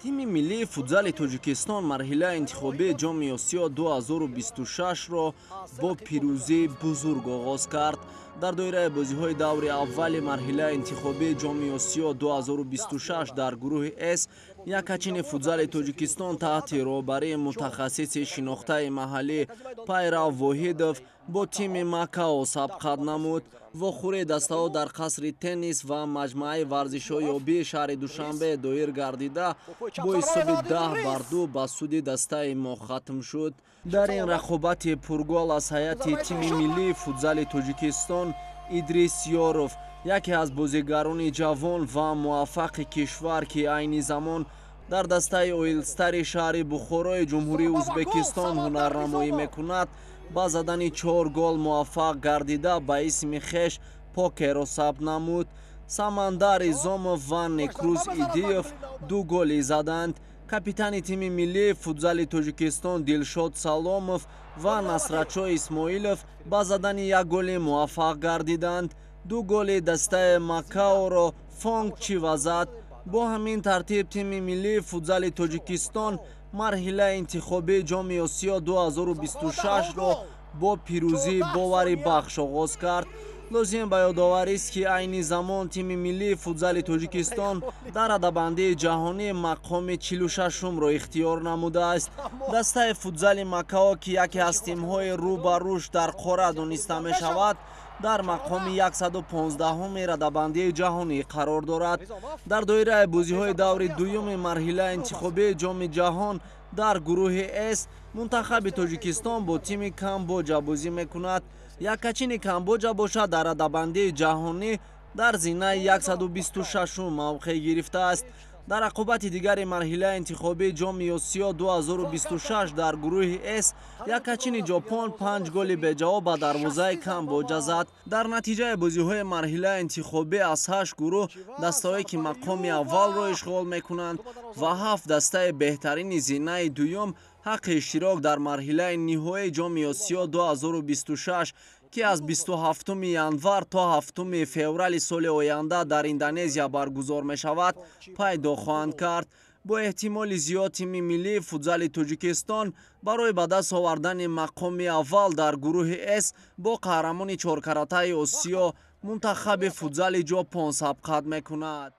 Тими миллии футзали Тоҷикистон марҳилаи интихобии Ҷоми Осиё 2026-ро бо пирӯзии бузург оғоз кард. Дар доираи бозиҳои даври аввали марҳилаи интихобии Ҷоми Осиё 2026 дар гурӯҳи С якачини футзали Тоҷикистон таҳти роҳбарии мутахассиси шинохтаи маҳаллӣ Пайрав Воҳидов бо тими Макао сабқат намуд. Вохӯрии дастаҳо дар қасри теннис ва маҷмӯаи варзишҳои обии шаҳри Душанбе доир гардида, бо ҳисоби 10-2 ба суди дастаи мо хатм шуд. Дар ин рақобати пургол аз ҳайати тими миллии футзали Тоҷикистон Идрис Ёров, яке аз бозигарони ҷавон ва муваффақи кишвар, ки айни замон дар дастаи Оилстари шаҳри Бухорои Ҷумҳурии Ӯзбекистон ҳунарнамоӣ мекунад, ба задани 4 гол муваффақ гардида, ба исми хеш покерро сабт намуд. Самандар Изомов ва Некрӯз Идиев 2 голи заданд. Капитани тими миллии футзали Тоҷикистон Дилшод Саломов ва Насратшо Исмоилов ба задани 1 голи муваффақ гардиданд. 2 голи дастаи Макаоро Фонг Чива зад. Бо ҳамин тартиб тими миллии футзали Тоҷикистон марҳилаи интихобии Ҷоми Осиё 2026-ро бо пирӯзии боварибахш оғоз кард. Лозим ба ёдоварист, ки айни замон тими миллии футзали Тоҷикистон дар радабандии ҷаҳонӣ мақоми 46-умро ихтиёр намудааст. Дастаи футзали Макао, ки яке аз тимҳои рӯ ба рушд дар қора дониста мешавад, дар мақоми 115-уми радабандии ҷаҳонӣ қарор дорад. Дар доираи бозиҳои даври дуюми марҳилаи интихобии Ҷоми ҷаҳон дар гурӯҳи С мунтахаби Тоҷикистон бо тими Камбоҷа бозӣ мекунад. Якачини Камбоҷа бошад, дар радабандии ҷаҳонӣ дар зинаи 126-ум мавқеъ гирифтааст. Дар рақобати дигари марҳилаи интихобии Ҷоми Осиё 2026 дар гурӯҳи С якачини Ҷопон 5 голи беҷавоб ба дарвозаи Камбоҷа зад. Дар натиҷаи бозиҳои марҳилаи интихобӣ аз 8 гурӯҳ дастаҳое ки мақоми аввалро ишғол мекунанд ва 7 дастаи беҳтарини зинаи дуюм ҳаққи иштирок дар марҳилаи ниҳоии Ҷоми Осиё 2026, ки аз 27 январ то 7 феврали соли оянда дар Индонезия баргузор мешавад, пайдо хоҳанд кард. Бо эҳтимоли зиёд тими миллии футзали Тоҷикистон барои ба даст овардани мақоми аввал дар гурӯҳи С бо қаҳрамони чоркаратаи Осиё мунтахаби футзали Ҷопон сабқат мекунад.